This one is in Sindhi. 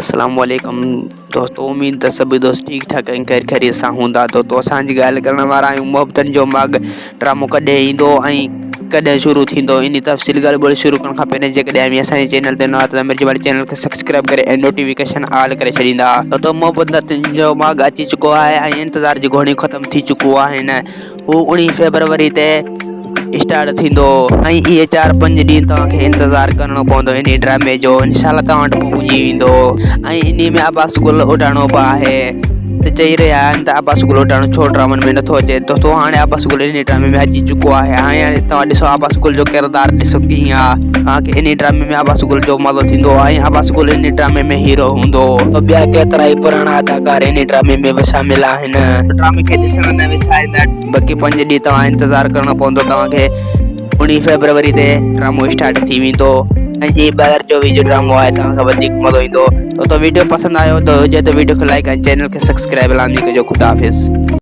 السلام عليڪم دوستو اميد ته سڀ دوست ٺيڪ ٺاڪ ۽ خير خيريت سان هوندا دوستو اسان جي ڳالهه ڪرڻ وارا آهيون محبتن جو ماڳ ڊرامو ڪڏهن ايندو ۽ ڪڏهن شروع ٿيندو انهي تفصيل ڳالهه ٻولهه شروع ڪرڻ کان پهرين جيڪڏهن اوهين اسان جي چينل تي نوان آهيو ته مرجي واري چينل کي سبسڪرائب ڪري ۽ نوٽيفڪيشن آل ڪري ڇڏيندا دوستو محبتن جو ماڳ اچي چڪو آهي ۽ انتظار جون گهڙيون ختم ٿي چڪو آهن هو اوڻيهه فيبروري تي اسٽارٽ ٿيندو ۽ اهي چار پنج ڏينهن توهان کي انتظار ڪرڻو پوندو انهي ڊرامي جو انشاء الله توهان وٽ پڄي ويندو ۽ انهي ۾ عباس گل اڏاڻو به آهي ته چئي رهيا آهن ته عباس گل اڏاڻو ڇو ڊرامن ۾ نٿو اچي دوستو هاڻي عباس گل انهي ڊرامي ۾ اچي چڪو آهي هاڻي هاڻي توهان ڏسو عباس گل جو ڪردار ڏسو ڪيئن آهي توهان کي انهي ڊرامي ۾ عباس گل جو مزو ٿيندو ۽ عباس گل انهي ڊرامي ۾ هيرو هوندو ٻيا ڪيترائي پراڻا اداڪار انهي ڊرامي ۾ به شامل آهن هن ڊرامي کي ڏسڻ نه وساريندا بقي پنج ڏينهن توهان انتظار ڪرڻو پوندو توهان کي اوڻيهه فيبروري تي ڊرامو اسٽارٽ ٿي ويندو ۽ هي 2024 جو ڊرامو آهي توهان کي وڌيڪ مزو ايندو تو ويڊيو پسند آيو ته هجي ته ويڊيو کي لائڪ ۽ چينل کي سبسڪرائب لازمي ڪجو خدا حافظ.